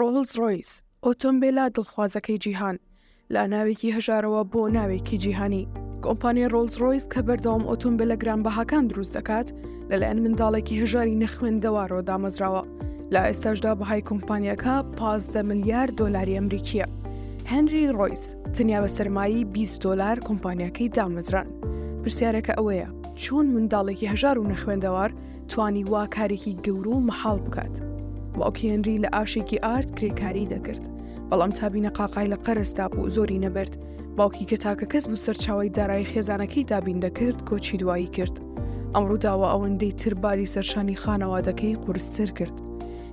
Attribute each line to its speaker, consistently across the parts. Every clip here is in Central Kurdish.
Speaker 1: ڕۆڵز ڕۆیس، ئۆتۆمبێلە دڵخوازەکەی جیهان، لە ناوێکی هەژارەوە بۆ ناوێکی جیهانی. کۆمپانیای ڕۆڵز ڕۆیس کە بەردەوام ئۆتۆمبێلە گرانبەهاکان دروست دەکات، لەلایەن منداڵێکی هەژاری نەخوێندەوارەوە دامەزراوە. لە ئێستاشدا بەهای کۆمپانیاکە 15 ملیار دۆلاری ئەمریکییە. هێنری ڕۆیس تەنیا بە سەرمایەی 20 دۆلار کۆمپانیاکەی دامەزراند. پرسیارەکە ئەوەیە، چۆن منداڵێکی هەژار و نەخوێندەوار توانی وا کارێکی گەورە و مەحاڵ بکات؟ باوکی هێنری لە ئاشێکی ئارد کرێکاری دەکرد، بەڵام تا بینەقاقای لە قەرزدا بوو زۆری نەبرد. باوکی کە تاکە کەس بوو سەرچاوەی دارایی خێزانەکەی دابین دەکرد، کۆچی دوایی کرد. ئەم ڕووداوە ئەوەندەی تر باری سەرشانی خانەوادەکەی قورستر کرد.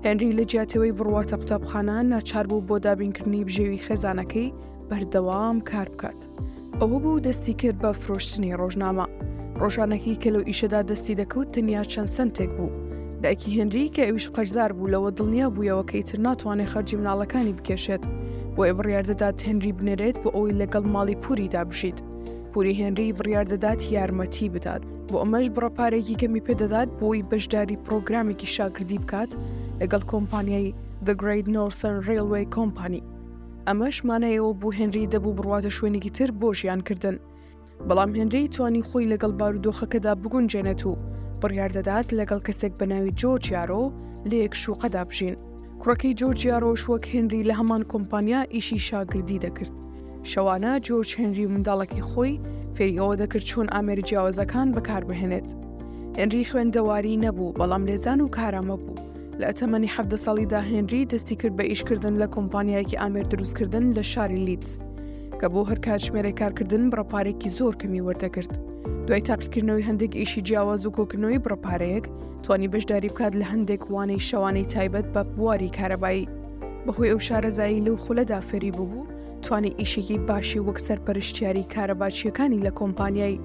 Speaker 1: هێنری لە جیاتیەوەی بڕواتە قوتابخانە، ناچار بوو بۆ دابینکردنی بژێوی خێزانەکەی بەردەوام کار بکات. ئەوە بوو دەستی کرد بە فرۆشتنی ڕۆژنامە. ڕۆژانەکەی کە لەو ئیشەدا دەستی دەکەوت تەنیا چەند سەنتێک بوو. دایکی هێنری کە ئەویش قەرزار بوو لەوە دڵنیا بوویەوە کە ئیتر ناتوانێت خەرجی مناڵەکانی بکێشێت. بۆیە بڕیار دەدات هێنری بنێرێت بۆ ئەوەی لەگەڵ ماڵی پوریدا بژیت. پوری هێنری بڕیار دەدات یارمەتی بدات. بۆ ئەمەش بڕە پارەیەکی کەمی پێدەدات بۆی بەشداری پڕۆگرامێکی شاگردی بکات لەگەڵ کۆمپانیای The Great Northern Railway Company. ئەمەش مانای ئەوە بوو هێنری دەبوو بڕواتە شوێنێکی تر بۆ ژیانکردن. بەڵام هێنری توانی خۆی لەگەڵ بارودۆخەکەدا بگونجێنێت و بڕیار دەدات لەگەڵ کەسێک بە ناوی جۆرج یارۆ لە یەک شوقەدا بژین. کوڕەکەی جۆرج یارۆش وەک هێنری لە هەمان کۆمپانیا ئیشی شاگردی دەکرد. شەوانە جۆرج هێنری و منداڵەکەی خۆی فێری ئەوە دەکرد چۆن ئامێرە جیاوازەکان بەکاربهێنێت. هێنری خوێندەواری نەبوو، بەڵام لێزان و کارامە بوو. لە تەمەنی 17 ساڵیدا هێنری دەستی کرد بە ئیشکردن لە کۆمپانیایەکی ئامێر دروستکردن لە شاری لیدز کە بۆ هەر کاتژمێرێک کارکردن بڕە پارێکی زۆر کەمی وەردەگرت. دوای تاقیکردنەوەی هەندێک ئیشی جیاواز و کۆکردنەوەی بڕە پارەیەک توانی بەشداری بکات لە هەندێک وانەی شەوانەی تایبەت بە بواری کارەبایی. بەهۆی ئەو شارەزایی لەو خولەدا فێری ببوو توانی ئیشێکی باشی وەک سەرپەرشتیاری کارەباچییەکانی لە کۆمپانیای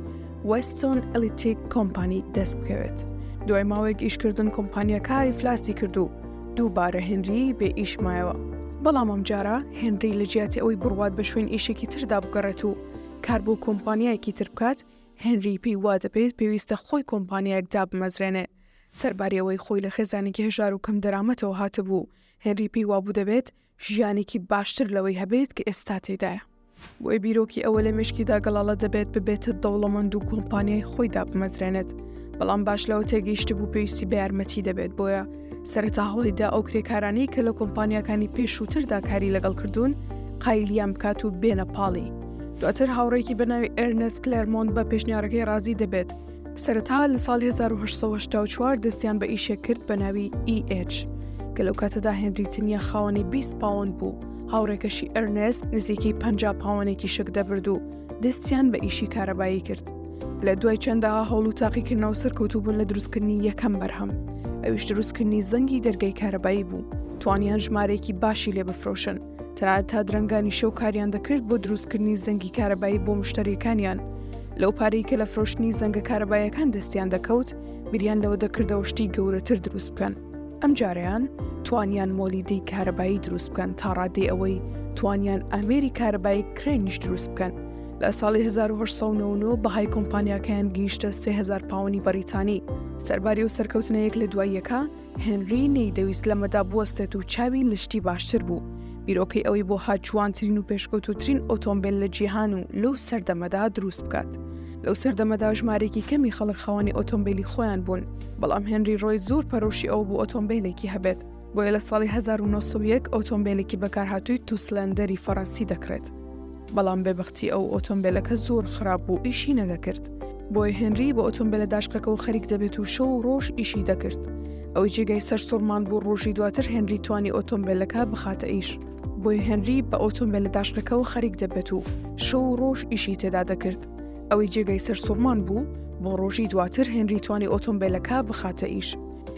Speaker 1: Weston Electric Company دەست بکەوێت. دوای ماوەیەک ئیشکردن کۆمپانیاکە ئیفلاسی کرد و دووبارە هێنری بێ ئیش مایەوە. بەڵام ئەمجارە هێنری لە جیاتی ئەوەی بڕوات بە شوێن ئیشێکی تردا بگەڕێت و کار بۆ کۆمپانیایەکی تر بکات، هێنری پێی وا دەبێت پێویستە خۆی کۆمپانیایەک دابمەزرێنێ. سەرباری ئەوەی خۆی لە خێزانێکی هەژار و کەمدەرامەتەوە هاتبوو، هێنری پێی وابوو دەبێت ژیانێکی باشتر لەوەی هەبێت کە ئێستا تێیدایە. بۆیە بیرۆکی ئەوە لە مێشکیدا گەڵاڵە دەبێت ببێتە دەوڵەمەند و کۆمپانیای خۆی دابمەزرێنێت، بەڵام باش لەوە تێگەیشتبوو پێویستی بە یارمەتی دەبێت، بۆیە سەرەتا هەوڵیدا ئەو کرێکارانەی کە لە کۆمپانیاکانی پێشووتردا کاری لەگەڵ کردوون قایلیان بکات و بێنە پاڵی. دواتر هاوڕێیەکی بە ناوی ئێرنێست کلێرمۆنت بە پێشنیارەکەی ڕازی دەبێت. سەرەتا لە ساڵی 1884 دەستیان بە ئیشێک کرد بە ناوی EH کە لەو کاتەدا هێنری تەنیا خاوەنی 20 پاوەند بوو، هاوڕێکەشی ئەرنێست نزیکەی 50 پاوەنێکی شک دەبرد و دەستیان بە ئیشی کارەبایی کرد. لە دوای چەندەها هەوڵ و تاقیکردنەوە سەرکەوتوو بوون لە دروستکردنی یەکەم بەرهەم، ئەویش دروستکردنی زەنگی دەرگای کارەبایی بوو، توانیان ژمارەیەکی باشی لێ بفرۆشن. تەنانەت تا درەنگانی شەو کاریان دەکرد بۆ دروستکردنی زەنگی کارەبایی بۆ مشتەریەکانیان. لەو پارەی کە لە فرۆشتنی زەنگە کارەبایەکان دەستیان دەکەوت، بیریان لەوە دەکردەوە شتی گەورەتر دروست بکەن. ئەمجارەیان توانیان مۆلیدەی کارەبایی دروست بکەن تا ڕادەی ئەوەی توانیان ئامێری کارەبایی کرێنیش دروست بکەن. لە ساڵی 1899 بەهای کۆمپانیاکەیان گەیشتە 3000 پاوەنی بەریتانی. سەرباری ئەو سەرکەوتنە یەک لە دوای یەکە، هێنری نەیدەویست لەمەدا بوەستێت و چاوی لە شتی باشتر بوو. بیرۆکەی ئەوەی بۆ هات جوانترین و پێشکەوتووترین ئۆتۆمبێل لە جیهان و لەو سەردەمەدا دروست بکات. لەو سەردەمەدا ژمارەیەکی کەمی خەڵک خاوەنی ئۆتۆمبێلی خۆیان بوون، بەڵام هێنری ڕۆیس زۆر پەرۆشی ئەوە بوو ئۆتۆمبێلێکی هەبێت. بۆیە لە ساڵی 1901 ئۆتۆمبێلێکی بەکارهاتووی توسلەندەری فەڕەنسی دەکڕێت. بەڵام بێبەختی ئەو ئۆتۆمبێلەکە زۆر خراپ بوو ئیشی نەدەکرد. بۆیە هێنری بە ئۆتۆمبێلە داشقەکەوە خەریک دەبێت و شەو و ڕۆژ ئیشی دەکرد. ئەوەی جێگای سەرسوڕمان بوو ڕۆژی دواتر هێنری توانی ئۆتۆمبێلەکە بخاتە ئیش. بۆیە هێنری بە ئۆتۆمبێلە داشقەکەوە خەریک دەبێت و شەو و ڕۆژ ئیشی تێدا دەکرد. ئەوەی جێگای سەرسوڕمان بوو بۆ ڕۆژی دواتر هێنری توانی ئۆتۆمبێلەکە بخاتە ئیش.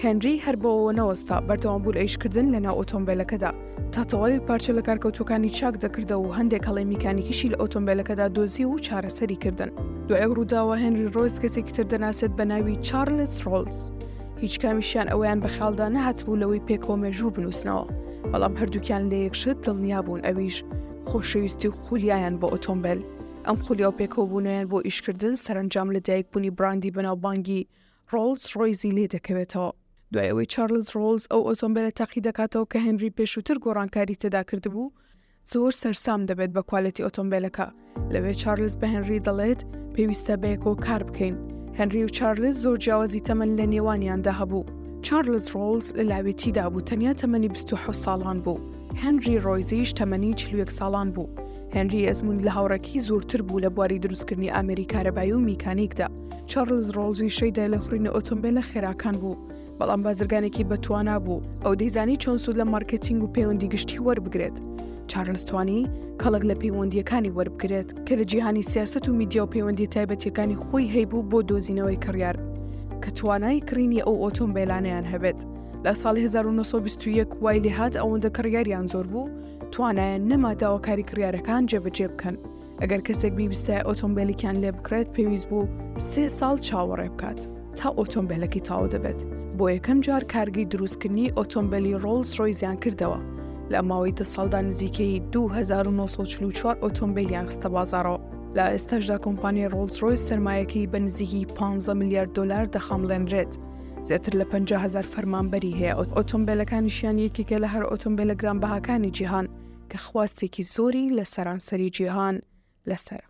Speaker 1: هێنری هەر بەوەوە نەوەستا، بەردەوام بوو لە ئیشکردن لەناو ئۆتۆمبێلەکەدا تا تەواوی پارچە لەکارکەوتووەکانی چاک دەکردەوە و هەندێک هەڵەی میکانیکیشی لە ئۆتۆمبێلەکەدا دۆزی و چارەسەری کردن. دوای ئەو ڕووداوە هێنری ڕۆیس کەسێکی تر دەناسێت بە ناوی چارلز ڕۆڵز. هیچ کامیشیان ئەوەیان بە خەیاڵدا نەهاتبوو لەوەی پێکەوە مێژوو بنووسنەوە، بەڵام هەردووکیان لە یەک شت دڵنیا بوون ئەویش خۆشەویستی و خولیایان بۆ ئۆتۆمبێل. ئەم خولیا و پێکەوەبوونەیان بۆ ئیشکردن سەرەنجام لەدایکبوونی براندی بەناوبانگی ڕۆڵز ڕۆیزی لێ دەکەوێتەوە. دوای ئەوەی چارلز ڕۆڵز ئەو ئۆتۆمبێلە تاقی دەکاتەوە کە هێنری پێشووتر گۆڕانکاری تێدا کردبوو، زۆر سەرسام دەبێت بە کوالێتی ئۆتۆمبێلەکە. لەوێ چارلز بە هێنری دەڵێت پێویستە بەیەکەوە کار بکەین. هێنری و چارلز زۆر جیاوازی تەمەن لە نێوانیاندا هەبوو. چارلز ڕۆڵز لە لاوێتیدا بوو تەنیا تەمەنی 27 ساڵان بوو. هێنری ڕۆیزیش تەمەنی 41 ساڵان بوو. هێنری ئەزموونی لە هاوڕێکەی زۆرتر بوو لە بواری دروستکردنی ئامێری کارەبایی و میکانیکدا. چارلز ڕۆڵزیش شەیدای لێخوڕینی ئۆتۆمبێلە خێراکان بوو. بەڵام بازرگانێکی بەتوانا بوو، ئەو دەیزانی چۆن سوود لە مارکێتینگ و پەیوەندی گشتی وەربگرێت. چارلز توانی کەڵک لە پەیوەندییەکانی وەربگرێت کە لە جیهانی سیاسەت و میدیا و پەیوەندییە تایبەتییەکانی خۆی هەیبوو بۆ دۆزینەوەی کڕیار کە توانای کڕینی ئەو ئۆتۆمبێلانەیان هەبێت. لە ساڵی 1921 وای لێهات ئەوەندە کڕیاریان زۆر بوو توانایان نەما داواکاری کڕیارەکان جێبەجێ بکەن. ئەگەر کەسێک بیویستایە ئۆتۆمبێلێکیان لێ بکڕێت پێویست بوو سێ ساڵ چاوەڕێ بکات تا ئۆتۆمبێلەکەی تەواو دەبێت. بۆ یەکەم جار کارگەی دروستکردنی ئۆتۆمبێلی ڕۆڵز ڕۆیزیان کردەوە. لە ماوەی دە ساڵدا نزیکەی 2944 ئۆتۆمبێلیان خستە بازاڕەوە. لە ئێستاشدا کۆمپانیای ڕۆڵز ڕۆیس سەرمایەکەی بە نزیکی 15 ملیار دۆلار دەخەمڵێنرێت. زیاتر لە 50 هەزار فەرمانبەری هەیە. ئۆتۆمبێلەکانیشیان یەکێکە لە هەرە ئۆتۆمبێلە گرانبەهاکانی جیهان. کە خواستێکی زۆری لە سەرانسەری جیهان لەسەرە.